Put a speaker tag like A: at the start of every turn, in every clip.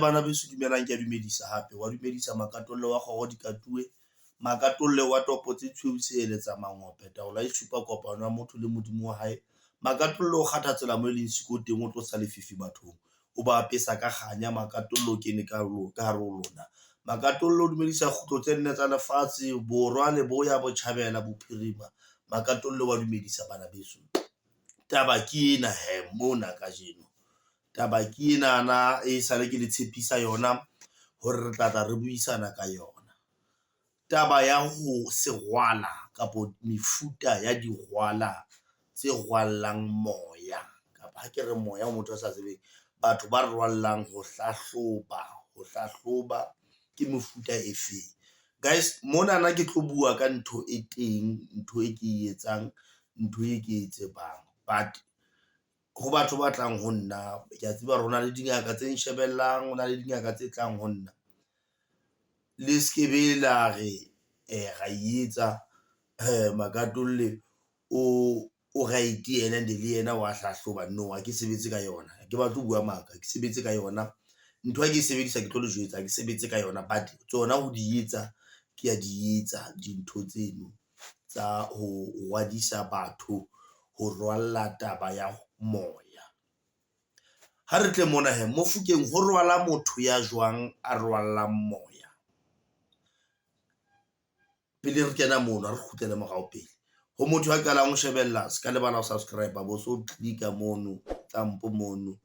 A: Bana beso dumelang ke a dumedisa hape wa dumedisa Makatolle wa kgoro di katuwe Makatolle wa topo tse tshweu seheletsa mangope taolo e supa kopano ya motho le Modimo wa hae. Makatolle o kgatha tsela mo e leng siko teng, o tlosa lefifi bathong, o ba apesa ka kganya. Makatolle o kene ka ka hare ho lona. Makatolle o dumedisa kgutlo tse nne tsa lefatshe, borwa, leboya, botjhabela, bophirima. Makatolle wa dumedisa bana beso. Taba ke ena hee mona kajeno taba ke enana e sale ke le tshepisa yona hore re tla tla re buisana ka yona. Taba ya ho serwala kapo mefuta ya dirwala tse rwallang moya kapa ha ke re moya o motho a sa tsebeng batho ba rwallang ho hlahloba, ho hlahloba ke mefuta e feng. Guys monana ke tlo bua ka ntho e teng, ntho e ke e etsang, ntho e ke e tsebang. But ho batho ba tlang ho nna, ke a tseba hore hona le dingaka tse nshebelang, hona le dingaka tse tlang ho nna. Le skebe la re ra e etsa Makatolle o right yena and le yena wa hlahloba. No, ha ke sebetse ka yona, ha ke batle ho bua maka, ha ke sebetse ka yona. Ntho ha ke e sebedisa, ke tlo le jwetsa ha ke sebetse ka yona, but tsona ho di etsa ke ya di etsa dintho tseno tsa ho rwadisa batho, ho rwalla taba ya moya. Ha re tle mona hee Mofokeng ho rwala motho ya jwang a rwallang moya. Pele re kena mono, ha re kgutlele morao pele ho motho a qalang ho shebella se ka lebala ho subscribe bo so click-a mono thumb mono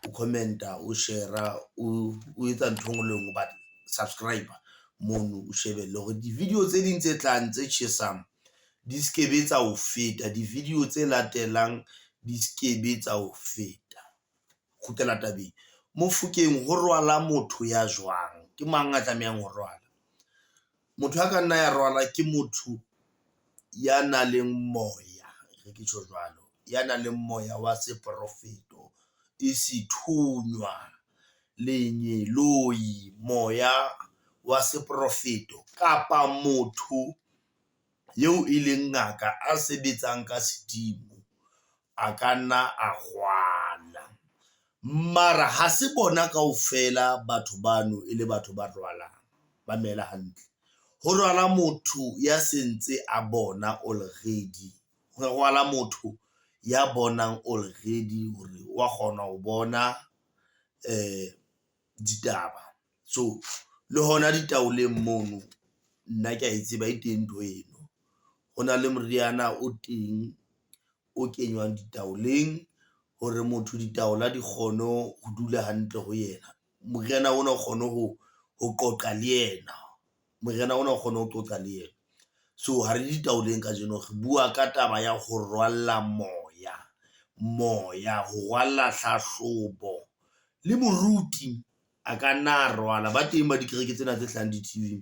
A: o comment-a o share-a o etsa ntho e nngwe le nngwe but subscribe mono o shebelle hore di-video tse ding tse tlang tse tjhesang di skebe tsa o feta. Di-video tse latelang di skebe tsa o feta. Kgutlela tabeng Mofokeng ho rwala motho ya jwang? Ke mang a tlamehang ho rwala? Motho a ka nna ya rwala ke motho ya nang le moya, re ke tjho jwalo, ya nang le moya wa seporofeto e sethunya, lengeloi, moya wa seporofeto kapa motho eo e leng ngaka a sebetsang ka sedimo a ka nna a rwala. Mara ha se bona kaofela batho bano e le batho ba rwalang. Mamela hantle ho rwala motho ya sentse a bona already, ho rwala motho ya bonang already hore wa kgona ho bona ditaba. So le hona ditaoleng mono nna ke a e tseba e teng ntho eno. Ho na le moriana o teng o kenywang ditaoleng hore motho ditaola di kgone ho dula hantle ho yena. Moriana ona o kgone ho qoqa le yena, moriana ona o kgone ho qoqa le yena. So ha re ditaoleng kajeno re bua ka taba ya ho rwalla moya, moya ho rwalla hlahlobo le moruti a ka nna a rwala. Ba teng ba dikereke tsena tse hlahang di-TV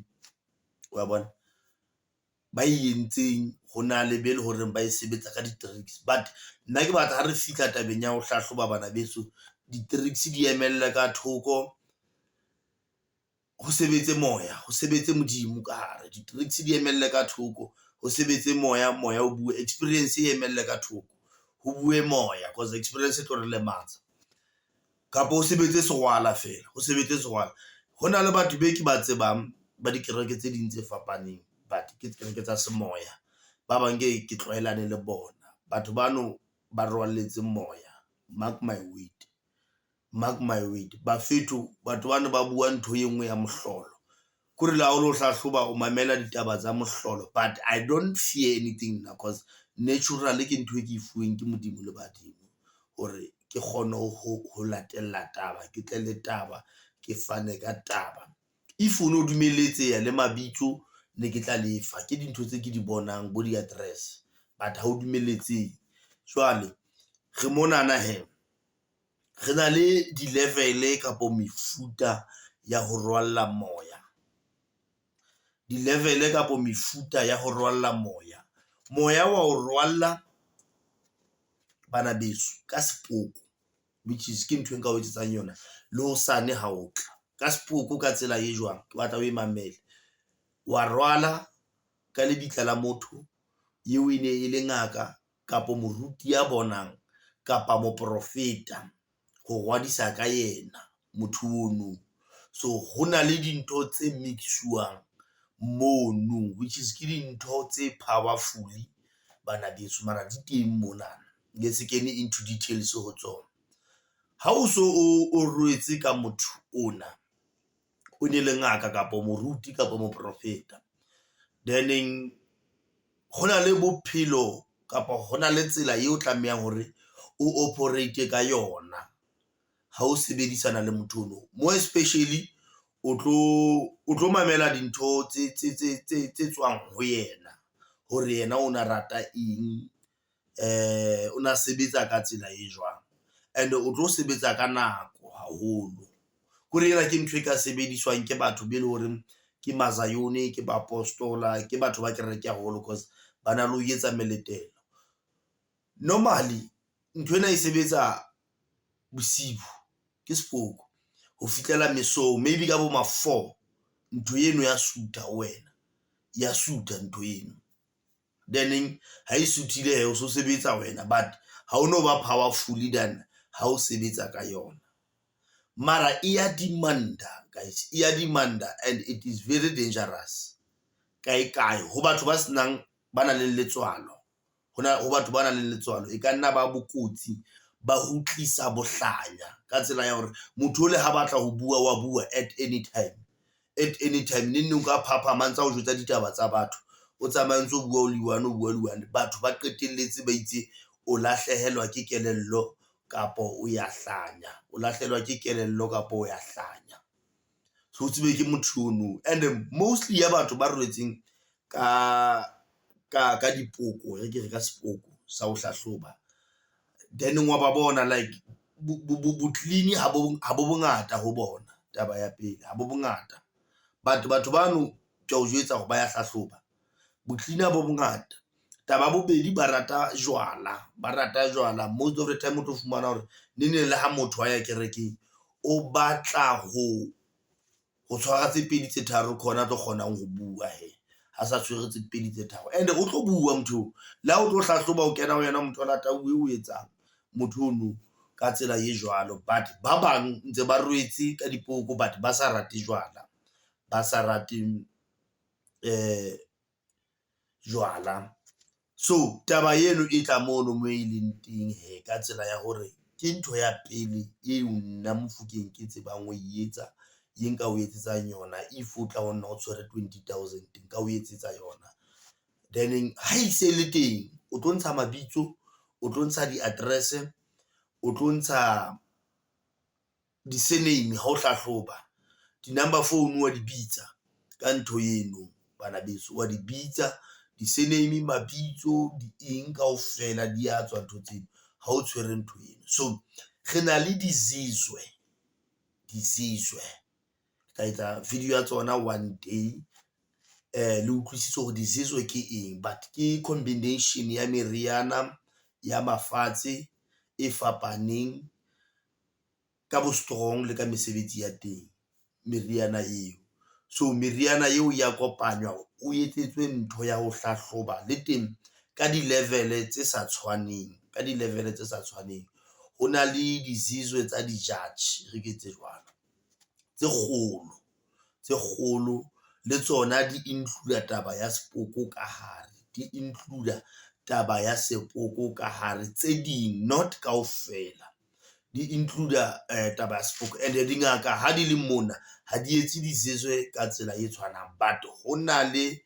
A: wa bona ba e entseng ho na le be le horeng ba e sebetsa ka di-tricks. But nna ke batla ha re fihla tabeng ya ho hlahloba bana beso, di-tricks di emelle ka thoko ho sebetse moya, ho sebetse Modimo ka hare. Di-tricks di emelle ka thoko ho sebetse moya, moya o bue experience e emelle ka thoko ho bue moya cause experience e tlo re lematsa kapa ho sebetse serwala feela, ho sebetse serwala. Ho na le batho be ke ba tsebang ba dikereke tse ding tse fapaneng, but ke kereke tsa semoya. Ba bang ke tlwaelane le bona batho bano ba rwalletse moya. Mark my word, mark my word. Bafethu batho bano ba bua ntho e nngwe ya mohlolo kore le ha o lo hlahloba o mamela ditaba tsa mohlolo. But I don't fear anything nna cause naturally ke ntho e ke e fuweng ke Modimo le badimo hore ke kgone ho latella taba, ke tle le taba, ke fane ka taba. If o no dumeletseha le mabitso ne ke tla lefa ke dintho tse ke di bonang bo di-address but ha o dumeletsehe. Jwale re monana hee re na le di-level kapo mefuta ya ho rwalla moya, di-level kapo mefuta ya ho rwalla moya. Moya wa ho rwalla bana beso ka sepoko which is ke ntho e nka o etsetsang yona le hosane ha o tla ka sepoko ka tsela e jwang. Ke batla o e mamele wa rwala ka lebitla la motho eo e ne e le ngaka kapo moruti ya bonang kapa moprofeta ho rwadisa ka yena. motho ono. So ho na le dintho tse mix-uwang mono, which is ke dintho tse powerful bana beso mara di teng mona. Nke se kene into details ho tsona. Ha o so o rwetse ka motho ona, o ne le ngaka kapa moruti kapa moprofeta. Then ho na le bophelo kapa hona le tsela eo o tlamehang hore o operate ka yona ha o sebedisana le motho ono. More especially o tlo mamela dintho tse tswang ho yena hore yena o na rata eng, o na sebetsa ka tsela e jwang and o tlo sebetsa ka nako haholo. Kore ena ke ntho e ka sebediswang ke batho be leng hore ke mazayoni, ke ba apostola, ke batho ba kereke haholo cause ba na le ho etsa meletelo. Normally nthwena e sebetsa bosibu ke sepoko ho fihlela mesong, maybe ka bo ma 4 ntho eno ya sutha ho wena, ya sutha ntho eno. Then ha e suthile hee o so sebetsa wena, but ha o no ba powerful than ha o sebetsa ka yona. Mara e ya demand-a guys, e ya demand-a and it is very dangerous kae kae ho batho ba senang, ba nang le letswalo. Hona ho batho ba nang le letswalo e ka nna ba bokotsi ba ho tlisa bohlanya ka tsela ya hore motho o le ha batla ho bua wa bua at any time, at any time. Neng neng o ka phaphama a ntsa o jwetsa ditaba tsa batho, o tsamaya ntso bua o le one, o bua o le one. Batho ba qetelletse ba itse o lahlehelwa ke kelello kapo o ya hlanya, o lahlehelwa ke kelello kapo o ya hlanya. So o tsebe ke motho ono and mostly ya batho ba rwetseng ka dipoko, re ke re ka sepoko sa ho hlahloba. Then wa ba bona like bo clean ha bo bongata ho bona. Taba ya pele ha bo bongata, but batho bano ke a o jwetsa hore ba ya hlahloba. Bo clean ha bo bongata. Taba ya bobedi, ba rata jwala, ba rata jwala. Most of the time o tlo fumana hore neng neng le ha motho a ya kerekeng, o batla ho tshwara tse pedi tse tharo ke hona a tlo kgonang ho bua hee. Ha sa tshwere tse pedi tse tharo and o tlo bua motho oo. Le ha o tlo hlahloba o kena ho yena motho a lata o etsang motho ono ka tsela e jwalo. But ba bang ntse ba rwetse ka dipoko, but ba sa rate jwala, ba sa rate jwala. So taba eno e tla mono mo e leng teng hee ka tsela ya hore ke ntho ya pele eo nna Mofokeng ke tsebang ho e etsa, e nka o etsetsang yona. If o tla ho nna o tshwere 20,000 nka o etsetsa yona. Then ha e se le teng, o tlo ntsha mabitso, o tlo ntsha di-address, o tlo ntsha di-surname ha o hlahloba, di-number phone wa di bitsa ka ntho eno bana beso, wa di bitsa di-surname, mabitso, di eng kaofela di ya tswa ntho tseno ha o tshwere ntho eno. So re na le dizizwe, dizizwe tla etsa video ya tsona one day le utlwisise hore dizizwe ke eng, but ke combination ya meriana ya mafatshe e fapaneng ka bo strong le ka mesebetsi ya teng meriana eo. So meriana eo ya kopanywa o etsetswe ntho ya ho hlahloba le teng ka di-level tse sa tshwaneng, ka di-level tse sa tshwaneng. Ho na le dizizwe tsa di-judge re ke tse jwalo tse kgolo, tse kgolo le tsona di include taba ya sepoko ka hare, di include taba ya sepoko ka hare tse ding not kaofela di include taba ya sepoko. And dingaka ha di le mona ha di etse dizizwe ka tsela e tshwanang, but ho na le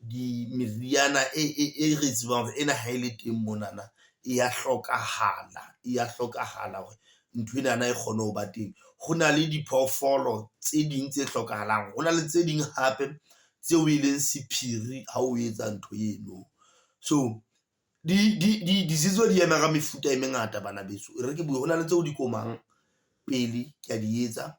A: di meriana e re tsebang hore ena ha e le teng monana e ya hlokahala, e ya hlokahala hore nthwenana e kgone ho ba teng. Ho na le diphoofolo tse ding tse hlokahalang, ho na le tse ding hape tseo e leng sephiri ha o etsa ntho eno. So dizizwe di ema ka mefuta e mengata bana beso, e re ke bue ho na le tseo di komang pele ke a di etsa,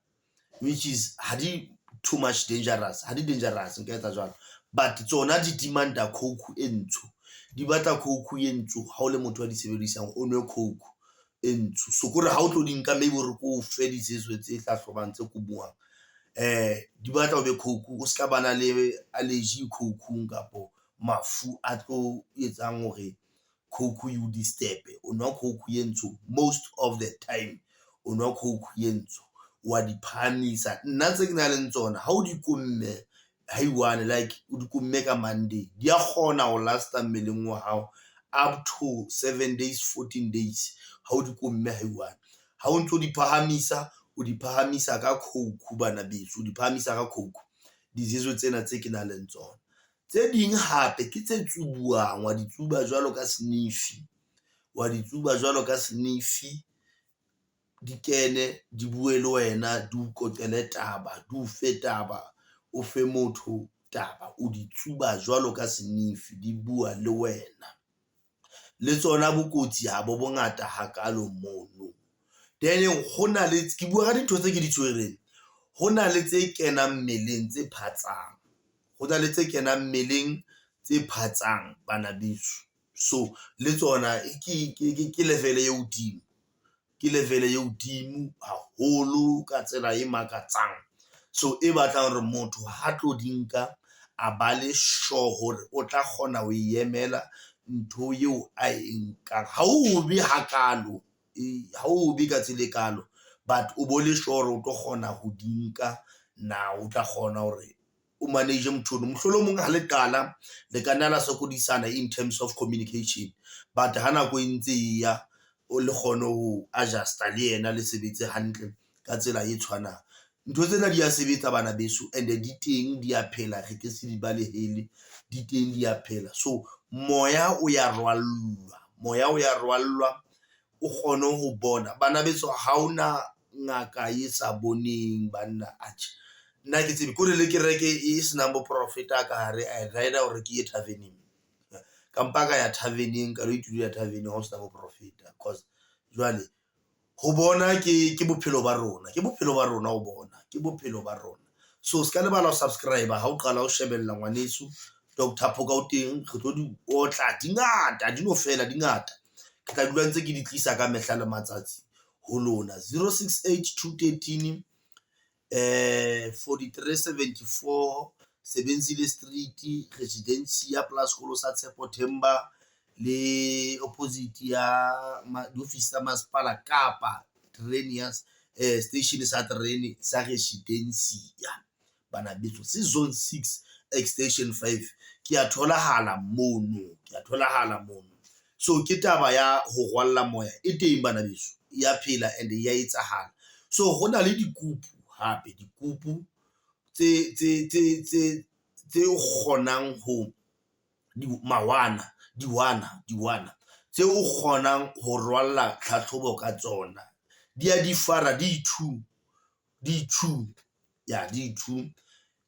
A: which is ha di too much dangerous, ha di dangerous nka etsa jwalo. But tsona di demand-a coke e ntsho, di batla coke e ntsho ha o le motho a di sebedisang, o nwe coke e ntsho. So kore ha o tlo di nka maybe hore ko fe dizizwe tse hlahlobang tse kobuwang, di batla o be coke, o ska ba na le allergy coke-ung kapo mafu a tlo etsang hore coke e o disturb-e. O nwa coke e ntsho most of the time, o nwa coke e ntsho. Wa di phahamisa. Nna tse ke nang le tsona ha o di komme ha i-one like o di komme ka Monday, di ya kgona ho last-a mmeleng wa hao up to 7 days, 14 days ha o di komme ha i-one. Ha o ntso di phahamisa, o di phahamisa ka coke bana beso, o di phahamisa ka coke dijeso tsena tse ke nang le tsona. Tse ding hape ke tse tsubuwang, wa di tsuba jwalo ka snuff-i, wa di tsuba jwalo ka snuff-i di kene di bue le wena, di o qoqele taba, di o fe taba, o fe motho taba, o di tsuba jwalo ka snuff-i di bua le wena. Le tsona bokotsi ha bo bongata hakalo mono. Then ho na le, ke bua ka dintho tse ke di tshwereng. Ho na le tse kenang mmeleng tse phatsang, ho na le tse kenang mmeleng tse phatsang bana beso. So le tsona ke level e hodimo, ke level e hodimo haholo ka tsela e makatsang. So e batlang hore motho ha tlo di nka a ba le sure hore o tla kgona ho e emela ntho eo a e nkang. Ha ho be hakalo, ha ho be ka tsela e kalo, but o bo le sure o tlo kgona ho di nka na o tla kgona hore o manage motho ono. Mohlolomong ha le qala le ka nna la sokodisana in terms of communication, but ha nako e ntse e ya o le kgone ho adjust-a le yena, le sebetse hantle ka tsela e tshwanang. Ntho tsena di ya sebetsa bana beso and-e di teng di ya phela, re ke se di balehele, di teng di ya phela. So moya o ya rwallwa, moya o ya rwallwa o kgone ho bona. Bana beso ha hona ngaka e sa boneng banna, atjhe nna ha ke tsebe kore le kereke e senang bo profeta ka hare. I rather hore ke ye tarven-eng, kampa ka ya tarven-eng ka lo itulela tarven-eng ha ho sena bo profeta. Cause jwale ho bona ke bophelo ba rona, ke bophelo ba rona ho bona, ke bophelo ba rona. So se ka lebala ho subscribe ha o qala ho shebella ngwaneso. Doctor Phoka o teng, re tlo di otla di ngata, di no fela di ngata. Ke tla dula ntse ke di tlisa ka mehla le matsatsi ho lona. 068 213 4374, Sebenzile Street, Residency ya plus sekolo sa Tshepo Themba le opposite ya diofisi tsa masepala kapa terene ya station sa terene sa Residencia. Bana beso se zone 6 extension 5. Ke a tholahala mono, ke a tholahala mono. So ke taba ya ho rwalla moya e teng bana beso, ya phela and ya etsahala. So ho na le dikupu hape, dikupu tse kgonang ho mawana, diwana tse o kgonang ho rwalla tlhatlhobo ka tsona. Di ya di fara di two, di two, ya di two.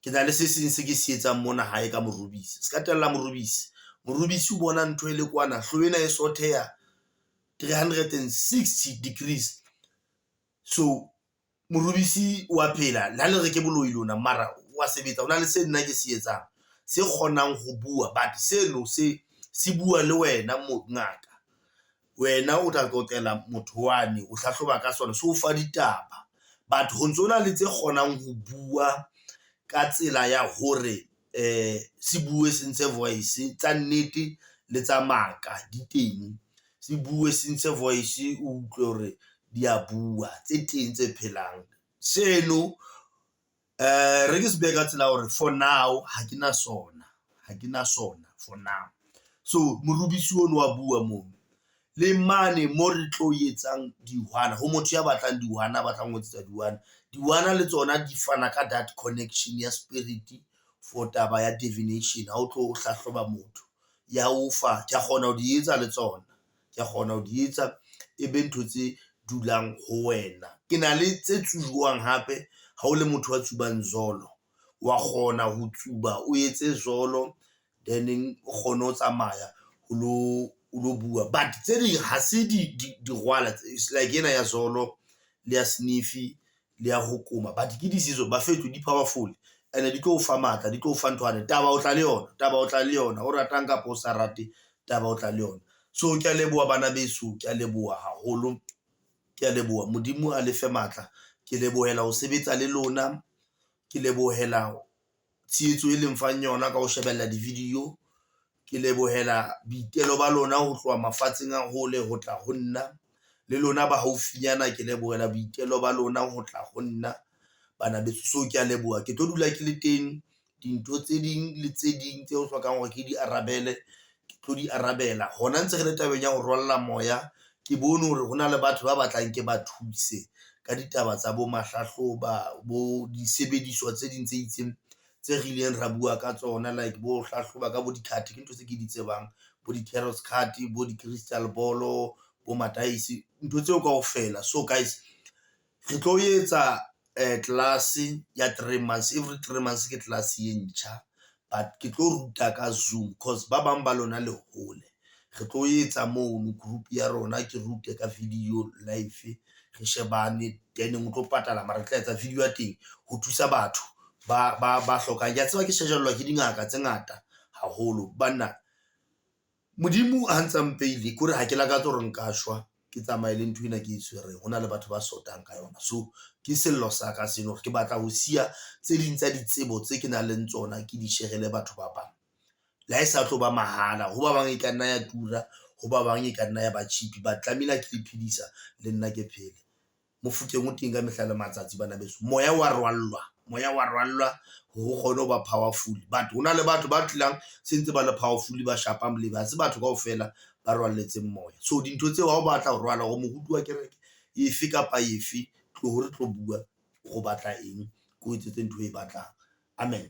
A: Ke na le se seng se ke se etsang mona hae ka morubisi. Se ka tella morubisi, morubisi o bona ntho e le kwana, hloho ena e sotheha 360 degrees. So morubisi wa phela le ha le re ke boloi lona, mara wa sebetsa. Ho na le se nna ke se etsang se kgonang ho bua, but seno se bua le wena mo ngaka. Wena o tla qoqela motho wane, o hlahloba ka sona, se o fa ditaba. But ho ntso na le tse kgonang ho bua ka tsela ya hore se bue se ntshe voice tsa nnete le tsa maka di teng. Se bue se ntshe voice, o utlwe hore di a bua, tse teng tse phelang. Seno re ke se behe ka tsela ya hore for now ha ke na sona, ha ke na sona for now. So morubisi ono wa bua mono le mane mo re tlo etsang dihwana ho motho ya batlang dihwana, a batlang ho etsetsa dihwana. Dihwana le tsona di fana ka that connection ya spirit for taba ya divination. Ha o tlo hlahloba motho ya o fa, ke a kgona ho di etsa le tsona, ke a kgona ho di etsa e be ntho tse dulang ho wena. Ke na le tse tsujuwang hape ha o le motho wa tsubang zolo, wa kgona ho tsuba o etse zolo, then o kgone ho tsamaya o lo bua. But tse ding ha se dirwala, it's like ena ya zolo le ya snuff-i le ya ho koma, but ke di-season bafethu di powerful and di tlo o fa matla, di tlo o fa nthwane. Taba o tla le yona, taba o tla le yona, o ratang kapa o sa rate, taba o tla le yona. So ke a leboha bana beso, ke a leboha haholo, ke a leboha. Modimo a le fe matla. Ke lebohela ho sebetsa le lona, ke lebohela tshehetso e leng fang yona ka ho shebella di-video. Ke lebohela boitelo ba lona ho tloha mafatsheng a hole ho tla ho nna. Le lona ba haufinyana ke lebohela boitelo ba lona ho tla ho nna bana beso. So ke a leboha ke tlo dula ke le teng. Dintho tse ding le tse ding tse o hlokang hore ke di arabele, ke tlo di arabela. Hona ntse re le tabeng ya ho rwalla moya, ke bone hore hona le batho ba batlang ke ba thuse ka ditaba tsa bo mahlahloba, bo disebediswa tse ding tse itseng tse re ileng ra bua ka tsona like bo hlahloba ka bo di-card. Ke ntho tse ke di tsebang bo di-carrots card, bo di-crystal ball, bo madaese, ntho tseo kaofela. So guys re tlo etsa class ya 3 months, every 3 months ke class e ntjha, but ke tlo ruta ka Zoom cause ba bang ba lona le hole. Re tlo etsa mono group ya rona, ke rute ka video live, re shebane then o tlo patala mara re tla etsa video ya teng ho thusa batho ba hlokang. Ke a tseba ke shejellwa ke dingaka tse ngata haholo banna. Modimo ha ntsa mpeile ke hore ha ke lakatse hore nka shwa ke tsamaye le ntho ena ke e tshwereng. Ho na le batho ba sotang ka yona. So ke sello sa ka seno hore ke batla ho siya tse ding tsa ditsebo tse ke nang le tsona ke di share-le batho ba bang. Le ha e sa tlo ba mahala, ho ba bang e ka nna ya tura, ho ba bang e ka nna ya ba cheap, but tlamehile ha ke le phedisa le nna ke phele. Mofokeng o teng ka mehla le matsatsi bana beso. Moya wa rwallwa, moya wa rwallwa hore o kgone ho ba powerful. But ho na le batho ba tlang se ntse ba le powerful, ba shapang bolebe. Ha se batho kaofela ba rwalletseng moya. So dintho tseo ha o batla ho rwala hore moruti wa kereke efe kapa efe, tloho re tlo bua o batla eng, ke o etsetse ntho e batlang. Amen.